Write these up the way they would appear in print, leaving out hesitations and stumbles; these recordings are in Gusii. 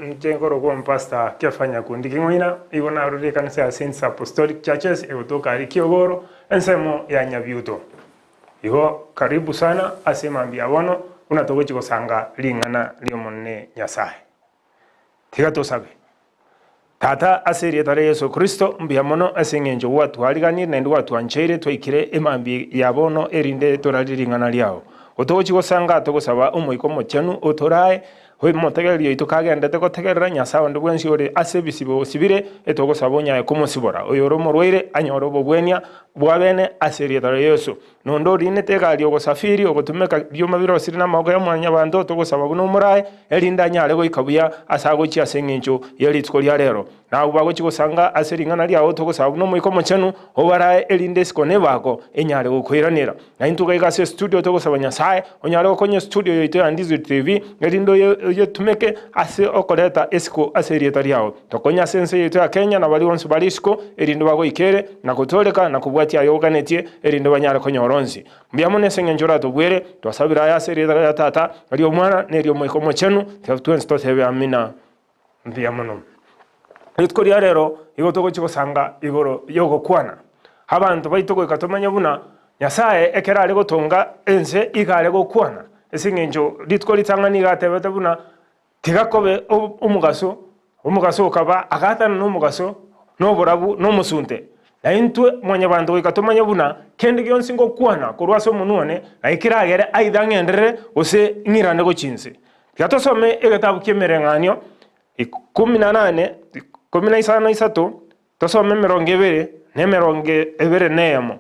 Inche nkorokwa Omopastor Kefa Nyakundi King'oina, igo narure ekanisa ya Saints Apostolic Churches egotoka aria Kiogoro, ensemo ya Nyabiuto. Igo karibu sana ase mambia ya bono buna togochia gosanga ring'ana ri'Omonene Nyasae. Tiga tosabe. Tata, ase erieta ria Yeso Kristo, mbuya mono ase eng'encho gwatwariganirie naende gwatwancheire twaikire emambia ya bono erinde torarie ring'ana riao. Gotogochia gosanga togosaba Omoika Omochenu otorae, omotegereri oito kagendete gotegerera, Nyasae onde bwensi ore ase ebisibo osibire, etogosaba onyae komosibora. Oyore omorwaire anyore obobwenia bwa bene ase erieta ria Yeso. Nonde orinete egari ogosafiri, ogotumeka bioma birosire namaboko ya mwanyabanto, togosaba buna omorae, erinde anyare goika buya ase agochia ase engencho ye rituko ria rero. Na abwo bagochia gosanga ase ring'ana riao, togosaba buna Omoika Omochenu obarae, erinde isiko na ebaako enyare gokoiranera. Na intwe iga iga ase estudio togosaba Nyasae onyare gokonya estudio yaito ya Ndizi TV, erinde oyetumeke ase okoreta isiko ase erieta riao. Tokonye ase ense yaito ya Kenya na baria bonsi bare isiko, erinde bagoikere, na gotooreka, na kobwatia aya oganetie, erinde banyare konyora onsi. Mbuya mono ase engencho oratobwere, twasabire aya ase erieta ria Tata, na ri'Omwana, na eri'Omoika Omochenu, tiga twensi totebe Amina. Mbuya mono. Rituko ria rero igo togochia gosanga igoro y'ogokwana. Abanto baito goika tomanye buna Nyasae ekero are gotonga ense iga are gokwana, ase eng'encho rituko ritang'ani iga atebete buna Tiga kobe omogaso, omogaso okaba, agaatana nomogaso, na oborabu, na omosunte. Na intwe mwanyabanto goika tomanye buna kende gionsi ngokwana korwa ase omonwa one, na keragere aidha ng'enderere gose ng'irane gochia inse. Tiga tosome egetabu ki'Emereng'anio ikomi na nane, ikomi na isano na isato, tosome emerongo ebere, na emerongo ebere na eyemo.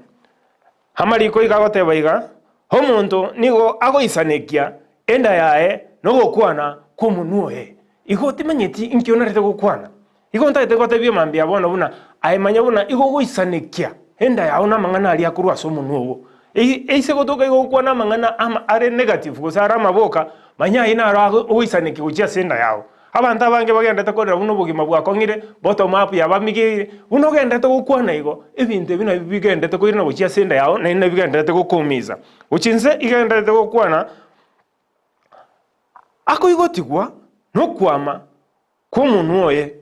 Amariko iga agoteba iga, Omonto nigo agoisanekia enda yaye nogokwana kw'omonwa oye. Igo timanyeti inki onarete gokwana. Igo ntagete gotebia mambia bono buna aye manya buna igo ogoisanekia enda yao namang'ana aria akorwa ase omonwa ogo. Eise gotoka igo ogokwana amang'ana ama are negative gose are amaboka, manya ayio naro ogoisanekia gochia ase enda yao. Abanto abange bagenderete korera buna obogima bwakong'ire, bottom up yabamigeire. Buna ogenderete gokwana igo, ebinto ebi nabio bigenderete koirana gochia ase enda yao, naende nabio bigenderete gokoumisa. Gochia inse igenderete gokwana, akoigotigwa nokwama kw'omonwa oye.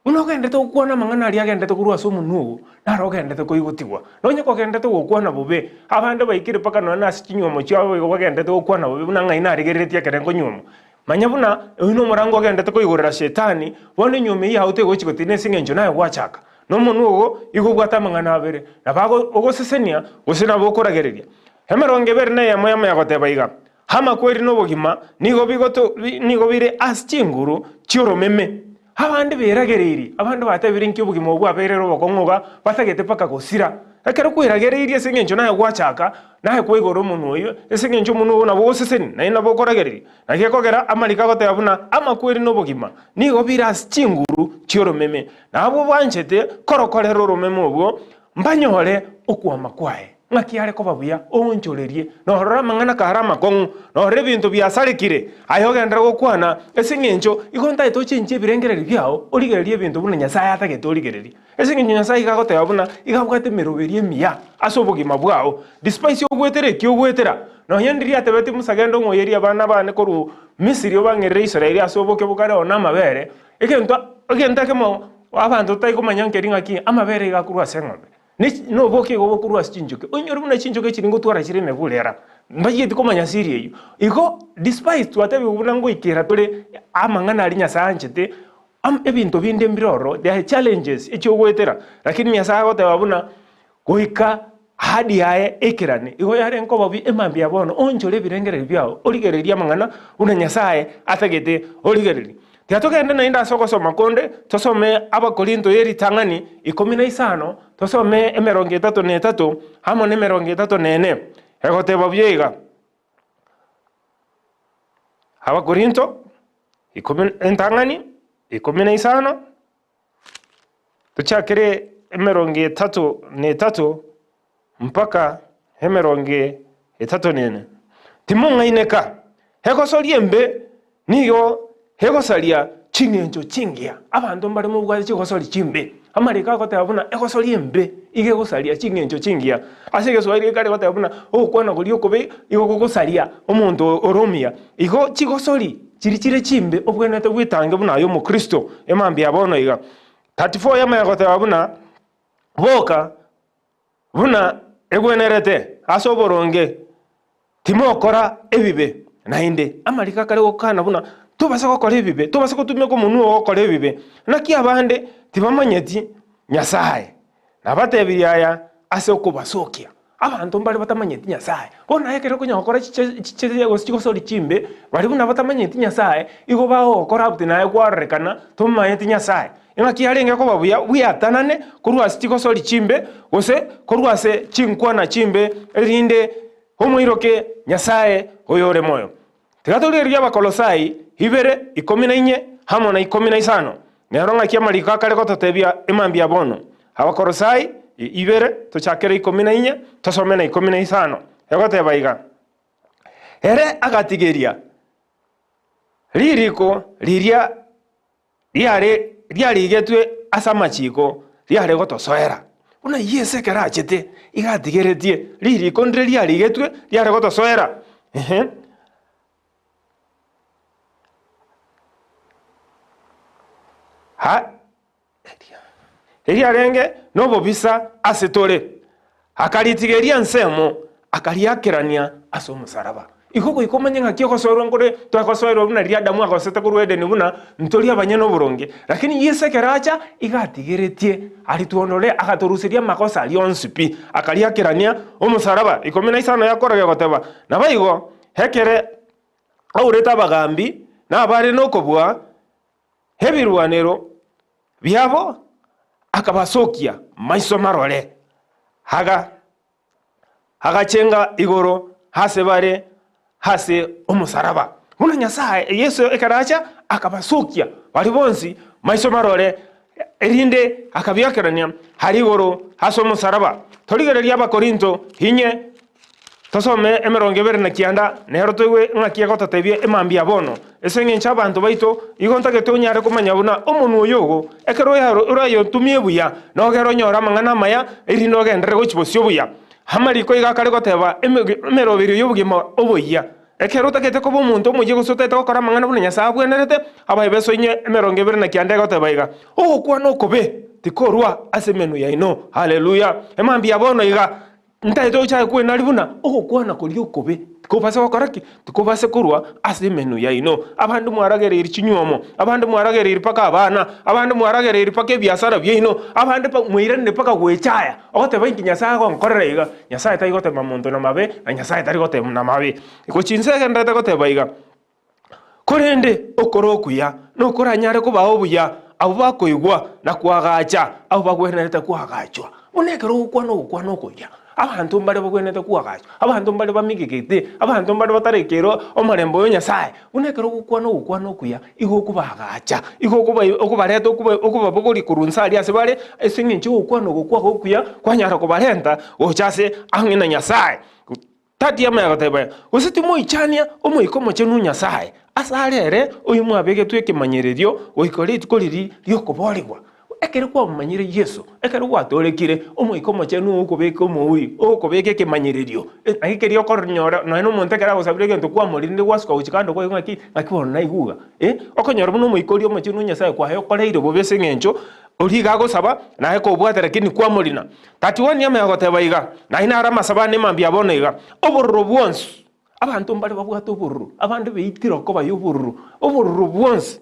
Buna ogenderete gokwana amang'ana aria agenderete korwa ase omonwa oo, naro ogenderete koigotigwa. Nonye kogenderete gokwana bobe, abande baikire mpaka nonya na ase chinywomo chiabo igo bagenderete gokwana bobe buna ng'ai narigereretie ekero nkonyuomwa. Manya buna oyio nomorango ogenderete koigorera Shetani, bono enyuomo eyio yao tegochi gotiina ase eng'encho naye gwachaka. Na omonwa ogo igo obwate amang'ana abere, nabo ogosesenia gose nabo okoragereria. Emerongo ebere na eyemo yamanya goteba iga, Amakweri na obogima nigo bigoto nigo bire ase chinguru chi'oromeme. Abande beragereirie, abande batebire inki obogima obo bwabeire obokong'u iga, batagete mpaka gosira. Ekero kweragereirie ase eng'encho naye gwachaka, naye kwaigora omonwa oyio, ase eng'encho omonwa ogo nabo ogosesenia, naende nabo okoragereria. Naki ekogera amariko agoteba buna amakweri na obogima nigo bire ase chinguru chi'oromeme, na abwo banchete korokorera oromeme obwo mbanyore okwama kwaye. Ng'aki are koba buya oonchorerie, na orore amang'ana kare amakong'u, na orore ebinto biasarekire, aye ogenderere gokwana, ase eng'encho igo ntagete ochenchie ebirengererio biao, origererie ebinto buna Nyasae atagete origererie. Ase eng'encho Nyasae iga agoteba buna iga abwate emeroberio emiya ase obogima bwao, despite ogwetera eki ogwetera, nonya ndiria atebetie Musa genda ong'oyerie abana bane korwa Misiri obang'erere Israeli ase oboke bokare oo namabere, egento egento ekemo abanto totari komanya nkeri ng'aki amabere iga akorwa ase eng'ombe. Noboke igo bokorwa ase chinchoke, oinyore buna chinchoke chiria ngotwara chire emegurera, mbayeti komanya siri eyio. Igo despite twatebigwe buna ngoikera tore amang'ana aria Nyasae anchete, am ebinto binde mbire ororo, there are challenges echiogoetera, lakini Nyasae agoteba buna goika ahadi yaye eikerane, igo yarenge koba buya emambia ya bono oonchore ebirengererio biao, origererie amang'ana buna Nyasae atagete origererie. Tiga togende naende ase ogosoma konde, tosome Abakorinto ye ritang'ani ikomi na isano, tosome emerongo etato na etato amo nemerongo etato na ene, egoteba buya iga, Abakorinto ikomi entang'ani ikomi na isano, tochakere emerongo etato na etato mpaka emerongo etato na ene. Timong'aineka, egosoria embe nigo egosaria ching'encho chingiya. Abanto mbare mobwate chigosori chimbe. Amariko agoteba buna egosori embe iga egosaria ching'encho chingiya. Ase egeswahili ekare goteba buna ogokwana koria okobe igo gogosaria omonto ore omuya. Igo chigosori. Chiri chire chimbe obwenerete bwetange buna aye omokristo emambia ya bono iga. 34 yamanya goteba buna boka buna egwenerete ase oboronge timokora ebibe naende. Amariko akare gokana buna tobasa gokora ebibe, tobasa gotumeka omonwa oo gokora ebibe. Naki abande tibamanyeti Nyasae, nabatebirie aya ase okobasokia. Abanto mbare batamanyeti Nyasae. Bono aye ekero okonyara gokora chiche gose chigosori chimbe, baria buna batamanyeti Nyasae, igo bagogokora abuti naye kwarorekana tomanyeti Nyasae. Engaki yarenge koba buya bweatanane korwa ase chigosori chimbe, gose korwa ase chinkwana chimbe, erinde omoiroke Nyasae oyore moyo. Tiga torigererie Abakolosai ibere, 14 amo na 15. Nero ng'aki amariko akare gototebia emambia bono. Abakolosai ibere, tochakere 14, tosome na 15. Egoteba iga, Ere agatigeria ririko riria riare riarigetwe ase amachiko riare gotosoera. Buna Yeso ekero achete, iga atigeretie ririko ndire riarigetwe riare gotosoera. Ehe. Ha eriarenge nobobisa ase tore, akaritigeria ensemo, akariakerania ase omosaraba. Igo goika omanye ng'aki ogosoerwa nkore, twagosoerwa buna riria Adamu agosete korwa Edeni buna ntori abanyene oboronge. Lakini Yeso ekero acha, iga atigeretie aritwondore, agatoruseria amagoso aria onsi pi, akariakerania omosaraba. 15 yakorogia goteba, Naboigo ekere aurete abagambi na abare nokobua, ebirwanero biabo, akabasokia maiso marore, aga agachenga igoro ase bare ase omosaraba. Buna Nyasae, Yeso ekero acha akabasokia baria bonsi maiso marore, erinde akabiakerania aria igoro ase omosaraba. Torigererie Abakorinto inye Tosome emerongo ebere na kianda, nero toigwe ng'aki egototebia emambia bono. Ase engencho abanto baito, igo ntagete onyare komanya buna omonwa oyo ogo, ekero orayotumie buya, nogere onyore amang'ana amaya, erinde ogenderere gochia bosio buya. Amariko iga akare goteba emeroberio y'obogima oboyia. Ekero otagete koba omonto omoyia gose otagete gokora amang'ana buna Nyasae abwenerete, Abaefeso inye emerongo ebere na kianda egoteba iga, Ogokwana okobe tikorua ase emenwa yaino. Haleluya! Emambia bono iga. Ntagete gochaka kwenari buna ogokwana koria okobe tikobasa gokora ki? Tikobasa korwa ase emenwa yaino. Abande mwaragereirie chinywomo, abande mwaragereirie mpaka abana, abande mwaragereirie mpaka ebiasara biaino, abande pa mwairanire mpaka goechaya, ogoteba inki Nyasae agonkorera iga? Nyasae tari gotema monto namabe, na Nyasae tari gotema namabe. Gochia inse egendererete goteba iga. Korende okore okuya nokoranyare kobao obuya abwo bakoigwa na koagacha abwo bagwenerete koagachwa. Buna ekero ogokwana ogokwana okuya, abanto mbare bagwenerete koagachwa, abanto mbare bamigegete, abanto mbare batarekerwa omorembe oyo Nyasaye. Buna ekero ogokwana ogokwana okuya, igo okobaagacha, igo okoba okobareta okoba okobabogoria korwa inse aria ase bare, ase eng'encho ogokwana ogokwa okuya kwanyara kobarenta gocha ase ang'e na Nyasaye. Tati amanya goteba, Gose timoichania Omoika Omochenu o Nyasae, asare ere oyio mwabegetwe ekemanyererio goika rituko riria ri'okoboorigwa. Ekero kwamomanyire Yeso, ekero gwatoorekire, Omoika Omochenu ogokobeka omouri, ogokobeka ekemanyererio. Naki keria okonyora nonya na omonto ekero agosabire egento kwamorire gwasuka gochia kando kwaigwa ng'aki ng'aki bono naigwa iga. Eh, okonyora buna Omoika oria Omochenu o Nyasae kwayokoreire bobe ase eng'encho oria iga agosaba, naye kobwate lakini kwamorina. Tatiwani amanya goteba iga, Naye naro amasabo ane mambia bono iga, obororo bwonsi, abanto mbare babwate obororo, abande beitire okoba y'obororo, obororo bwonsi,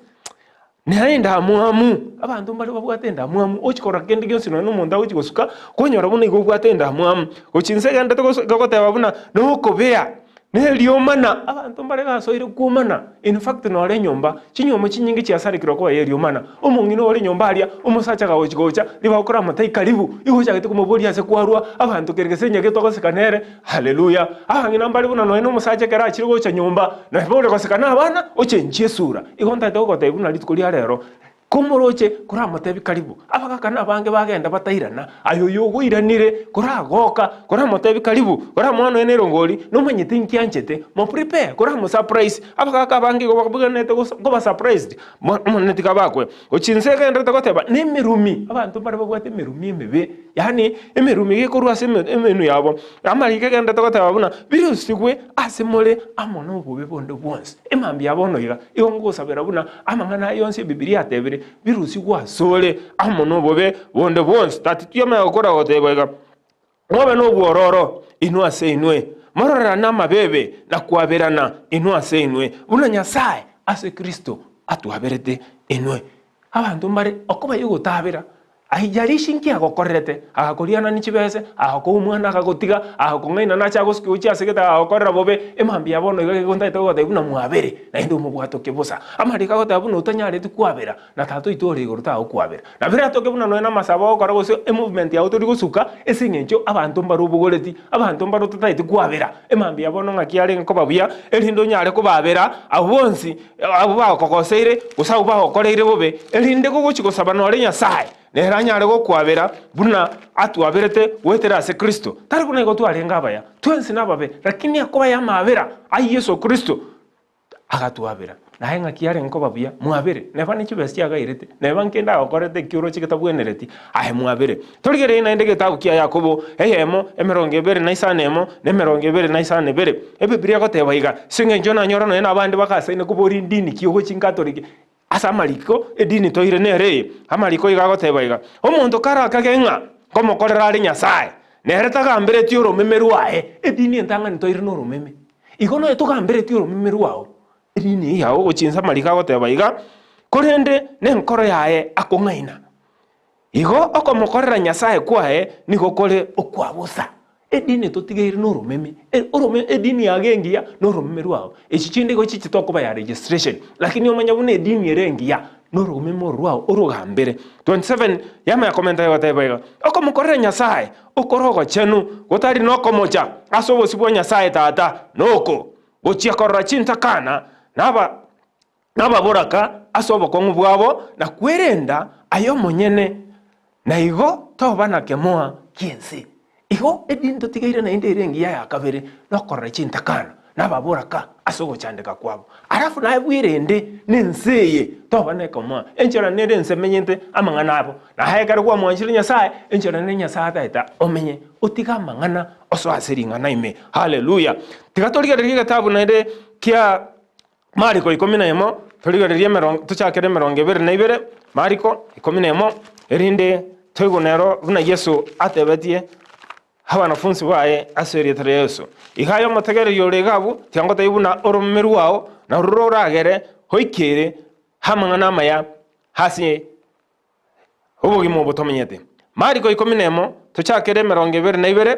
naye endamwamu, abanto mbare babwate endamwamu, ochia korora kende gionsi nonya na omonto agochia gosuka, kwanyora buna igo obwate endamwamu, gochia inse egenderete goso goteba buna nokobea. Neriomana, abanto mbare basoire kwomana, in fact nore enyomba, chinyomba chinyinge chiasarekire okoba yeriomana, omong'ina ore nyomba aria, omosacha gagochi gocha, ribaga okoramotai karibu, igo ochagete komoboria ase kwarwa, abanto kere gese enyagete ogoseka nere, haleluya. Abang'ina mbare buna nonya na omosacha ekero achire gocha nyomba, naye ore goseka na abana, ochenchie esura. Igo ntagete gogotebia buna rituko ria rero. Komoroche koramotebi karibu, abagaka nabange bagenda batairana, aye oyo ogoiranire koragoka, koramotebi karibu, koramoa nonya nerongori, nomanyete inki anchete, mo prepare, koramo surprise, abagaka abange igo babegenete gosa koba surprised, mo omonene tiga abakwe. Gochia inse egenderete goteba, na emerumi, abanto mbare babwate emerumi emebe, yaani emerumi gekorwa ase eme emenwa yabo, amariko egenderete goteba buna, birusigwe ase more amo na obobe bonde bwonsi. Emambia bono iga, igo ngosabera buna amang'ana aya onsi Ebibilia yatebire, birusigwe asore amo nobobe bonde bwonsi. 32 amanye gokora goteba iga, Mobe nobwororo inwe ase inwe, mororerane amabeebe na kwaberana inwe ase inwe, buna Nyasae ase Kristo atwaberete inwe. Abanto mbare okoba yogotabera, Aijarishi nki agokorerete? Agakorianani chibese, agakoa omwana akagotiga, agakong'aina nache agosike gochia ase gete agagokorera bobe, emambia ya bono iga gegontagete gogotebia buna mwabere, naende omobwatoke bosa. Amariko agoteba buna otanyareti kwabera, na Tata oito ore igoro tagokwabera. Na biratoke buna nonya namasabo ogokora gose emovement yao tori gosuka, ase eng'encho abanto mbarobogoreti, abanto mbaro totagete kwabera. Emambia ya bono ng'aki yarenge koba buya, erinde onyare kobabera abwo bonsi Abwo bagokogoseire, gose abwo bagokoreire bobe, erinde gogochia gosaba nore Nyasae, nere anyare gokwabera buna atwaberete goetera ase Kristo. Tari buna igo twarenge abaya, twensi nababe, lakini akoba y'amaabera a Yeso Kristo agatwabera. Naye ng'aki yarenge koba buya? Mwabere. Neba ne chibesa chiagairete, neba nkende agokorete ekioroche getabwenereti, aye mwabere. Torigererie naende egetabu kia Yakobo, eyemo, 25 emo, na 22. Ebibilia egoteba iga, Ase engencho nanyora nonya nabande bagasaine koboria endini ki ogochia Nkatoliki, ase amariko edini toire nere eye. Amariko iga agoteba iga, Omonto karakage ng'a nkomokorera are Nyasae, nere tagambereti oromeme rwaye. Edini entang'ani toire noromeme. Igo nonya togambereti oromeme rwao, edini eyio yao ogochia inse amariko agoteba iga, korende nenkoro yaye akong'aina. Igo okomokorera Nyasae kwaye nigo kore okwa bosa. Edini totigeire noromeme, orome edini yago engiya noromeme rwao. Echi chinde igo chiche tokoba ya registration, lakini omanye buna edini ere engiya noromeme oro rwao orogambere. 27 yamanya komenta egoteba iga, okomokorera Nyasae okore ogochenu gotari nokomocha ase obosio bwa Nyasae Tata noko, gochia korora chintakana na aba nababoraka ase obokong'u bwabo, na kwerenda aye omonyene, na igo toba na kemoa ki'ense. Igo edini totigaire naende ere engiya ya kabere nokorora chintakana na ababoraka ase ogochandeka kwabo. Alafu naye bwerende nense eye toba nekemoa. Enchera nere ense emenyete amang'ana abo, naye ekero kwamwanchire Nyasaye, enchera nere Nyasaye ataete omenye, otige amang'ana osoe ase ring'ana ime. Haleluya! Tiga torigererie egetabu naende kia Mariko ikomi na emo, torigererie emerongo tochakere 22, Mariko ikomi na emo, erinde toigwe nero buna Yeso atebetie abanafunsi baye ase erieta ria Yeso. Iga aye omotegereri ore iga abwo, tiangotebia buna oromeme rwao narwo roragere oikere amang'ana amaya ase obogima obo tomenyete. Mariko ikomi na emo, tochakere 22.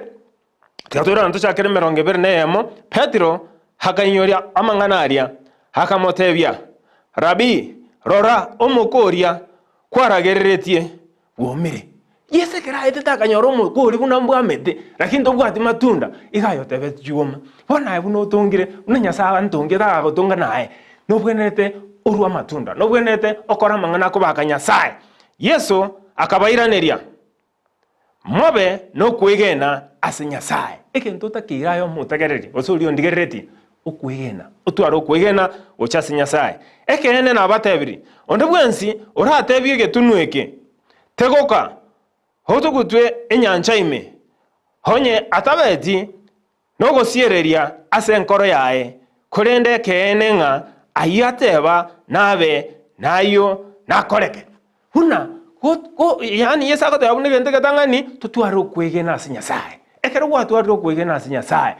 Tiga toirane tochakere 21. Petero akainyoria amang'ana aria, akamotebia, Rabii, rora, omoko oria kwaragereretie bwomire. Yeso ekero aetete akanyora omoko oria buna mbwamete, lakini tobwati matunda, iga ayotebetie chioma. Bono aye buna otongire, buna Nyasae antongete agagotonga naye, nobwenerete orue amatunda, nobwenerete okore amang'ana akobaka Nyasae. Yeso akabairaneria, Mobe nokwegena ase Nyasae. Egento otakeire aye omotegereri, gose oria ondigereretie, okwegena. Otware okwegena gocha ase Nyasae. Ekeene nabatebirie, onde bwensi oratebie egetunwa eke, Tegoka, otugutwe enyancha ime, onye atabeti nogosiereria ase enkoro yaye, korende ekeene ng'a ayio ateba nabe, nayio nakoreke. Buna yaani Yeso agoteba buna egento egetang'ani, totware okwegena ase Nyasae. Ekero gwatwarire okwegena ase Nyasae,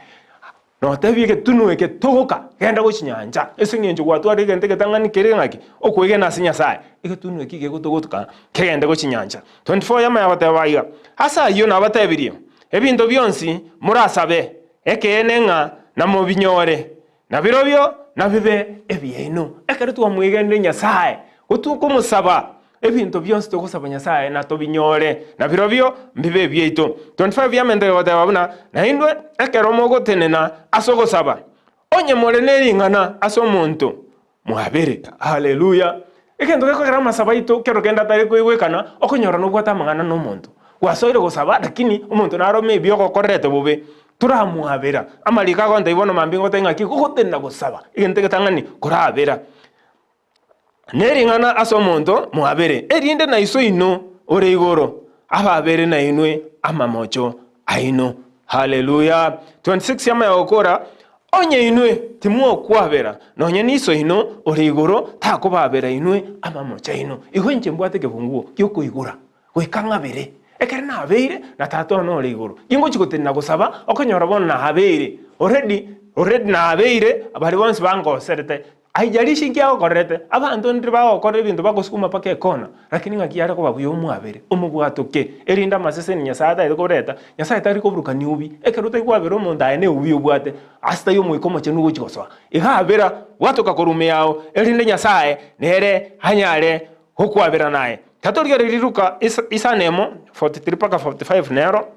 notebie egetunwa eke togoka, genda gochia nyancha, ase eng'encho gwatwarire egento egetang'ani kere ng'aki? Okwegena ase Nyasae. Egetunwa eki gegotogoka kegende gochia nyancha. 24 yamanya goteba iga, Ase ayio nabatebirie, Ebinto bionsi morasabe, ekeene ng'a namobinyore, na birobio nabibe ebiaino. Ekero twamwegenire Nyasae, gotokomosaba ebinto bionsi togosaba Nyasae natobinyore, na birobio mbibe ebiaito. 25 yamenta goteba buna, Naintwe ekero mogotenena ase ogosaba, onye more ne ring'ana ase omonto, mwabere. Haleluya! Egento gekogera amasabo aito kero kende atari koigwekana, okonyora nobwate amang'ana na omonto. Gwasoire gosaba lakini omonto naro maybe ogokorerete bobe, toramwabera. Amariko agontebia bono mambia ngotebie ng'aki gotenena gosaba, egento egetang'ani korabera. Nering'ana ase omonto mwabere, erinde na Iso oino ore igoro ababere nainwe amamocho aino. Haleluya! 26 Amaya gokora, Onye inwe timwokwabera, nonya n'Iso oino ore igoro takobabera inwe amamocho aino. Igo inche mbwate ekebunguo gi'okoigora, goika ng'abere. Ekero nabeire na Tata one ore igoro, ingochia gotenena gosaba, okonyora bono nabeire already, already nabeire, baria bonsi bangoserete, Haijalishi inki agokorerete, abanto ndire bagokorera ebinto bagosukuma mpaka ekona, lakini ng'aki yare koba buya omwabere, omobwatoke, erinde amaseseni Nyasae ataete koreta, Nyasae tari koburukania ubi, ekero otaigwabera omonto aye ne ubi obwate, ase taiyo omoika omochenu ogochia gosoa. Iga abera, bwatoka korwa ime yao, erinde Nyasae nere anyare gokwabera naye. Tatorigereiri Luka isano emo, 43 mpaka 45 nero.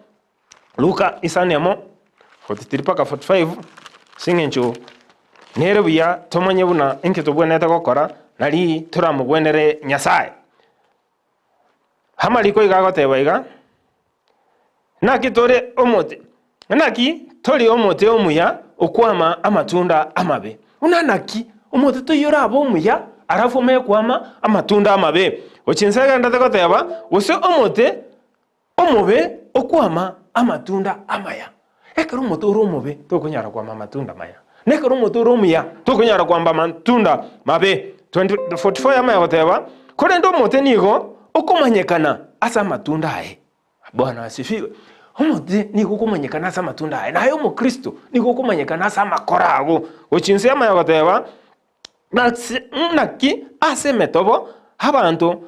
Luka isano emo, 43 mpaka 45, ase eng'encho nere buya tomanye buna inki tobwenerete gokora nari toramogwenere Nyasae. Amariko iga agoteba iga, naki tore omote naki tori omote omuya okwama amatunda amabe. Buna naki omote toiyo orabe omuya alafu omanye kwama amatunda amabe. Gochia inse agenderete goteba, gose omote Omobe okwama amatunda amaya. Ekero omote ore omobe tokonyara kwama amatunda maya, na ekero omote ore omuya tokonyara kwamba amatunda mabe. 20 44 yamanya goteba, korende omote nigo okomanyekana ase amatunda aye. Bwana asifiwe. Omote nigo okomanyekana ase amatunda aye, naye omokristo nigo okomanyekana ase amakora ago. Gochia inse yamanya goteba, nase naki ase emetobo abanto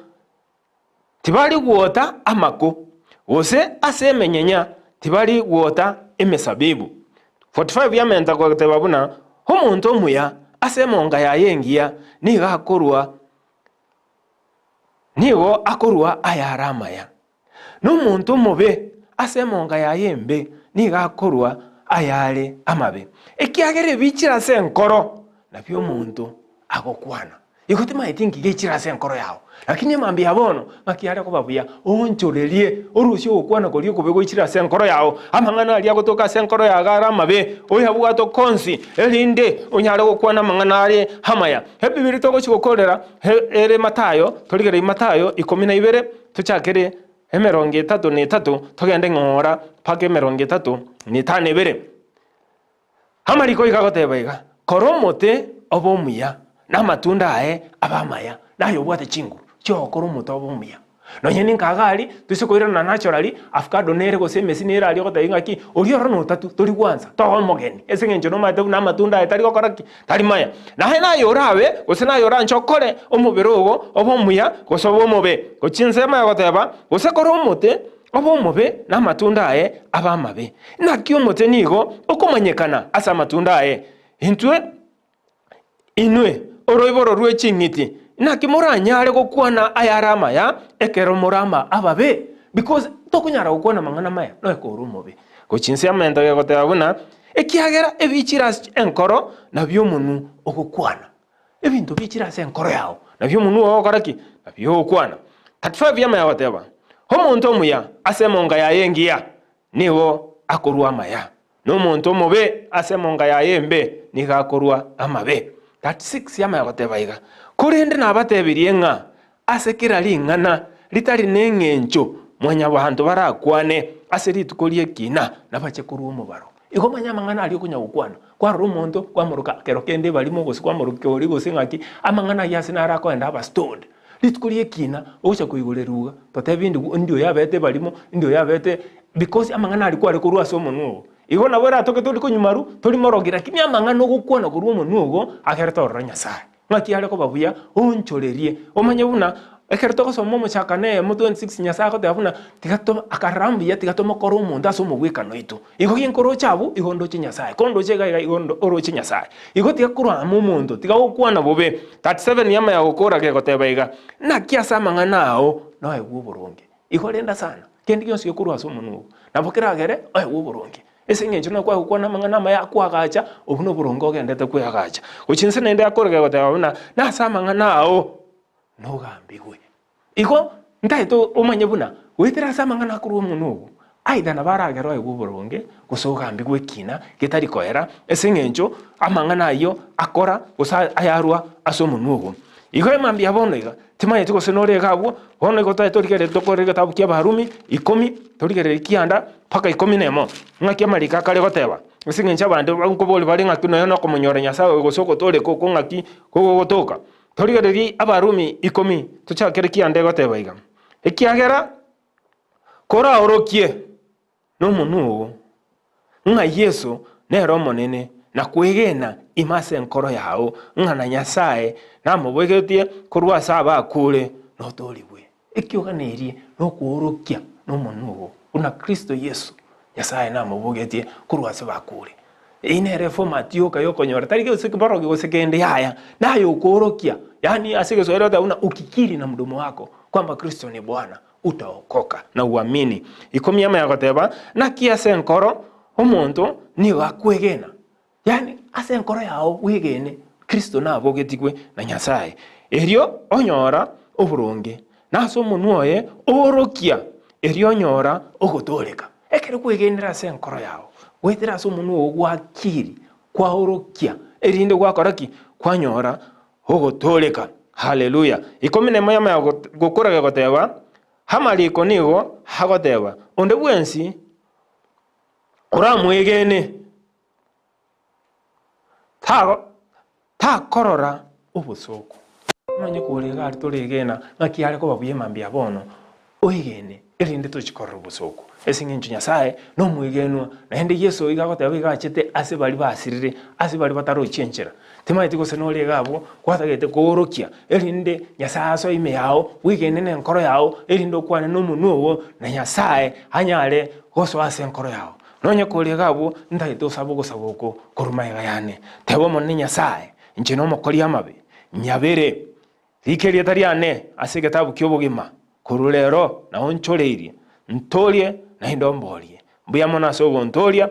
Tibari gwota amako, gose ase emenyenya tibari gwota emesabibu. 45 yamenta goteba buna, Omonto omuya ase emonga yaye engiya nigo akorua nigo akorua ayare amaya, na omonto omobe ase emonga yaye embe nigo akorua ayare amabe, ekiagera ebichire ase enkoro nabio omonto agokwana. Igo timanyeti inki gechire ase enkoro yao, lakini emambia ya bono ng'aki are koba buya, oonchorerie, orusie ogokwana koria okobe goichire ase enkoro yao, amang'ana aria agotoka ase enkoro yago are amabe, oyabwate konsi, erinde onyare gokwana amang'ana are amaya. Ebibiri togochia gokorera ere Matayo, torigererie Matayo ikomi na ibere, tochakere emerongo etato na etato, togende ng'ora mpaka emerongo etato na etano ebere. Amariko iga agoteba iga, Kora omote obe omuya, na amatunda aye abe amaya, naye obwate chinguru chi'ogokora omote obe omuya. Nonya ninka iga aria, toise koirana naturally, avocado nere gose emesi nere aria ogotebia ng'aki, oria oro notatu, tori gwansa, toba omogeni, ase eng'encho nomanyete buna amatunda aye tari gokora ki? Tari maya. Naye naye orabe, gose naye oranche okore omobere ogo obe omuya gose obe omobe. Gochia ensemo ya goteba, gose kora omote Obe omobe, na amatunda aye abe amabe. Naki omote nigo okomanyekana ase amatunda aye. Intwe, inwe oroiboro rwe ching'iti, naki moranyare gokwana ayare amaya ekero more ama ababe? Because tokonyara gokwana amang'ana amaya nonya ore omobe. Gochia inse y'amento gegoteba buna, ekiagera ebichire ase enkoro nabio omonwa ogokwana. Ebinto bichire ase enkoro yao, nabio omonwa oo ogokora ki? Nabio ogokwana. 35 yamanya goteba, Omonto omuya ase emonga yaye engiya nigo akorua amaya, na omonto omobe ase emonga yaye embe nigo akorua amabe. 36 yamanya goteba iga, Korende nabatebirie ng'a ase kera ring'ana ritari neng'encho mwanyabanto barakwane ase rituko ri'ekina, nabache korua omobaro. Igo manya amang'ana aria okonya gokwana, kwarora omonto kwamoroka kero kende ebarimo gose kwamoroka ori gose ng'aki, amang'ana ayio ase naro akoenda aba stored. Rituko ri'ekina ogocha koigorerwa iga, totebie indi indi oyo abete ebarimo, indi oyo abete because amang'ana aria kware korwa ase omonwa ogo. Igo nabo eratoke tori konywa tori morogi lakini amang'ana ogokwana korwa omonwa ogo agerete ororo Nyasaye. Ng'aki are koba buya oonchorerie, omanye buna ekero togosoma omochakano eyemo 26 Nyasae agoteba buna tiga to akarora mbuya tiga tomokore omonto ase omogwekano oito. Igo ginkoroche abwo igo ndoche Nyasae, ko ndoche iga iga igo ndo oroche Nyasae. Igo tiga korama omonto, tiga gokwana bobe. 37 yamanya gokora gegoteba iga, naki ase amang'ana ao noegwe oboronge. Igo renda sana, kende gionsi gekorwa ase omonwa oo, nabo keragere oegwe oboronge. Ase eng'encho na kwagokwana amang'ana amaya akoagacha, obwo noboronge ogendete kweagacha. Gochia inse naende akorege goteba buna, nase amang'ana ao. Nogambigwe. Igo ntagete omanye buna goetera ase amang'ana akorwa omonwa ogo, aidha nabo aragere oegwe oboronge, gose ogambigwe ekina getari koera, ase eng'encho amang'ana ayio akora gose ayarwa ase omonwa ogo. Igo emambia bono iga, timanyeti gose nore iga abwo, bono igo totagete torigererie tokore egetabu kia Abarumi ikomi, torigererie kianda mpaka ikomi na emo, ng'aki amariko akare goteba, ase eng'encho abanto nkoboria bare ng'aki nonya nokomonyora Nyasaye oyo gose ogotooreka okwo ng'aki kogogotoka. Torigererie Abarumi ikomi, tochakere kianda egoteba iga, Ekiagera koraorokie nomonwa oo ng'a Yeso nere Omonene, na kwegena ime ase enkoro yao ng'a na Nyasae namobogetie korwa ase abakure, notoorigwe. Ekioganerie nokoorokia nomonwa oo buna Kristo Yeso Nyasae namobogetie korwa ase bakure. Eyio nere eformat yoka yokonyora, tari gose borogi gose kende yaya, naye okoorokia, yaani ase egeswahili bagoteba buna ukikiri na mdomo wako kwamba Kristo ni Bwana, utaokoka na uamini. Ikomi amo yagoteba, naki ase enkoro omonto nigo akwegena, yaani ase enkoro yao bwegene Kristo nabogetigwe na Nyasaye, erio onyora oboronge, na ase omonwa oye oorokia, erio onyora ogotooreka. Ekero kwegenire ase enkoro yao, goetera ase omonwa oo gwakiri, kwaorokia, erinde gwakora ki? Kwanyora ogotooreka. Haleluya! Ikomi na emo yamanya gokora gegoteba, Amariko nigo agoteba, Onde bwensi oramwegene takorora obosooku. Omanye kore iga aria toregena ng'aki are koba buya mambia bono, oegene erinde tochie korora obosooku. Ase eng'encho Nyasae nomwegenwa, naende Yeso iga agoteba iga achete ase baria basirire, ase baria batarochi enchera. Timanyeti gose nore iga abwo gwatagete koorokia, erinde Nyasae asoe ime yao, bwegene nenkoro yao, erinde okwane nomonwa oo, na Nyasae anyare gosoa ase enkoro yao. Nonye kore iga abwo, ntagete osabe ogosaba oko korwa magega yane. Teba Omonene Nyasae, inche nomokori amabe, nyabere, rika erieta riane ase egetabu ki'obogima, korwa rero naonchoreirie, ntoorie naende omboorie. Mbuya mono ase ogontooria,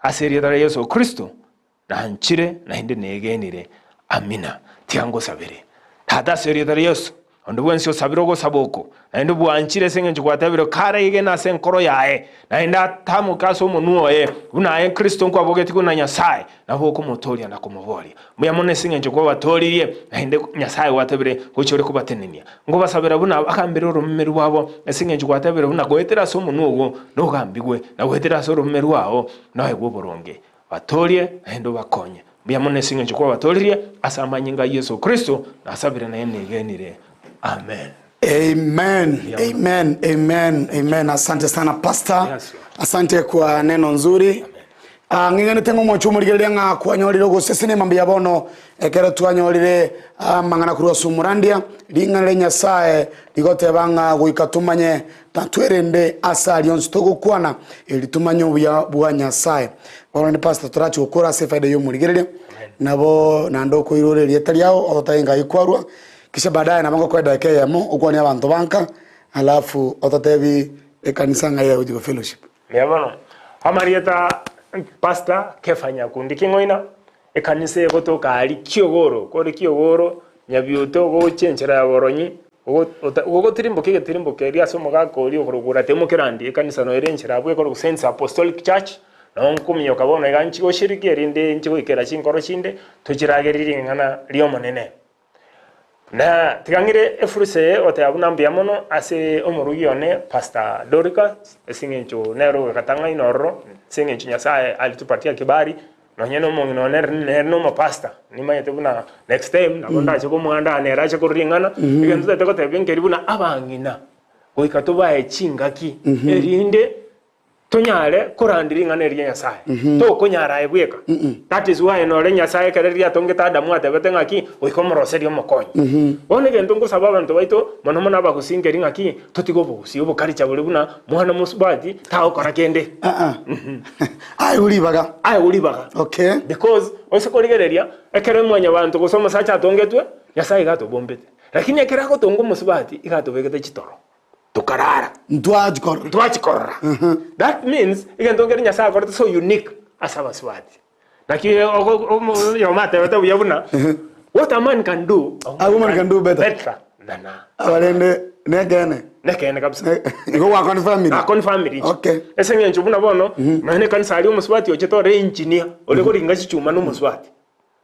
ase erieta ria Yeso Kristo, Nanchire naende negenire. Amina. Tiga ngosabere. Tata, ase erieta ria Yeso, onde bwensi osabire ogosaba oko, naende bwanchire ase engencho gwatebire karaigene ase enkoro yaye, naende atamoke ase omonwa oye, buna aye Kristo nkwabogetigwe na Nyasae, nabo okomotooria na komoboria. Mbuya mono ase engencho kwabatooririe, naende Nyasae gwatebire gocha ore kobatenenia. Nkobasabera buna bagambere oromeme rwabo, ase engencho gwatebire buna goetera ase omonwa ogo nogambigwe, na goetera ase oromeme rwao noegwe oboronge. Batoorie, naende obakonye. Mbuya mono ase engencho kwabatooririe ase amanyinga a Yeso Kristo, nasabire naye negenire. Amen. Amen, amen, amen, amen. Asante sana pastor. Yes, Lord. Asante kwa neno nzuri. Ah, ng'egenete ng'a omwancho omorigereria ng'a kwanyorire ogosesenia mbuya bono ekero twanyorire amang'ana korwa ase omorandia ring'ana ria Nyasaye rigoteba ng'a goika tomanye Tatwerende ase aria onsi togokwana, eri tomanye obuya bwa Nyasae. Bono rende Pastor torachi gokora ase efaida y'omorigereria, nabo naende okoirora erieta riao ototae ngai kwarwa, kisha baadaye nabo ngokoa edakika eyemo okwanie abanto banka, alafu ototebi ekanisa ng'ai yagochi go fellowship. Mbuya mono. Amarieta Pastor Kefa Nyakundi King'oina, ekanisa egotoka aria Kiogoro, kore Kiogoro, Nyabiuto gochia enchera ya Boronyi, Gogotirimboka egetirimbo keria ase omogaka oria okorokwa Ratemo Kerandi, ekanisa noyo ere enchera abwo ekorokwa Saints Apostolic Church, nao nkominyoka bono iga nchie goshiriki erinde nchie goikera chinkoro chinde, tochiragererie ring'ana ri'Omonene. Na tiga ng'ire efursa eye goteba buna mbuya mono ase omorugi one Pastor Dorcas, ase eng'encho nere ogogatang'aina ororo, ase eng'encho Nyasaye alitupatia kibali, Nonye nomong'ina one nere nomopastor, nimanyete buna next time nabo ndache komoandaa nere ache korwa ring'ana, egento totagete goteba nkeri buna abang'ina goika tobae chingaki erinde tonyare korandia ring'ana eri ria Nyasaye. Tokonyara aye bweka. That is why nore Nyasaye ekero riria atongete Adamu atebete ng'aki, goika omoroserie omokonyi. Bono egento nkosaba abanto baito, mono mono abagusii nkeri ng'aki, totige obogusii, obokaricha boria buna mwana mosubati tagokora kende. Aegwe ribaga. Aegwe ribaga. Okay. Because ose korigereria, ekero mwanyabanto gose omosacha atongetwe, Nyasaye iga atobombete. Lakini ekero agotonga omosubati, iga atobegete chitoro, tokarara. Ntwachikorora. Ntwachikorora. That means, egento nkere Nyasaye akorete so unique ase abasubati. Naki oyomo atebete buya buna, what a man can do, A woman can do better. better. Nana. Abarende nekeene. Nekeene kabisa. Igo gwakonfirmire? Nakonfirmire inche. Okay. Ase eng'encho buna bono, nonya na ekanisa aria omosubati ochete ore engineer, ore koringa chichuma na omosubati.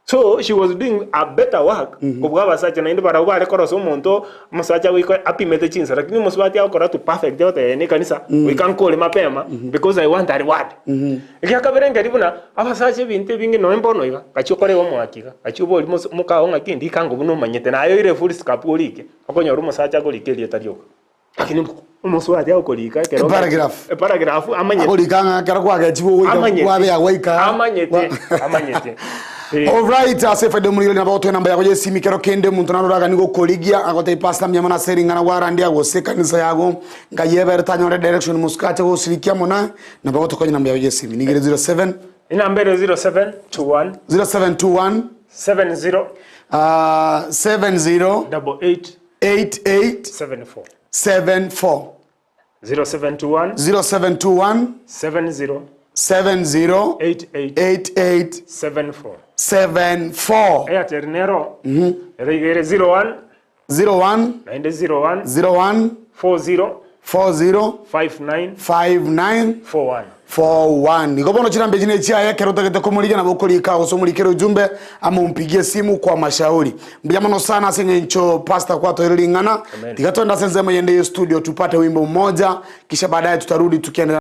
So, she was doing a better work kobua abasacha naende barabwo bare korosa omonto, omosacha goika apimete chinsa lakini omosubati agokora to perfect agoteba eye na ekanisa, goika nkore mapema because I want a reward. Egiakabere nkeri buna, abasacha ebinto ebinge nonya mbono iga, gachia okore iga omoaki iga, gachia oborie mos mokao ng'aki ndika ango buna omanyete, naye oire efullscap orike, okonyora omosacha akorika erieta rioka. Lakini omosubati agokorika ekero Eparagraph. eparagraph amanyete. Akorika ng'a ekero kwagechigwe ogoika Amanyete. kwabea gwaika. Amanyete, amanyete. Eh. Alright, ase efaida omorigeri nabo otoe namba yago y'esimi kero kende omonto naro oraganie gokorigia agotebia pastor mbuya mono ase ring'ana gwarandia gose ekanisa yago ngai ebere tanyore direction mosuke ache gosirikia amo naye nabo ogotokonya namba yago y'esimi nigo ere 07 Enamba ere 0721 0721 70 ah, 70 88 88 74 74 0721 0721 70 70 88 88 74 74 Airtel nero ere iga ere 01 01 naende 01 01 40 40 59 59 41 41 igo bono chirambe chine chiaye ekero otagete komorigia nabo okorika gose omorikere ujumbe ama ompigie simu kwa mashauri mbuya mono sana ase eng'encho pastor kwatoire ring'ana Amen. tiga twende ase ensemo yende ye studio tupate wimbo mmoja kisha baadaye tutarudi tukiendelea.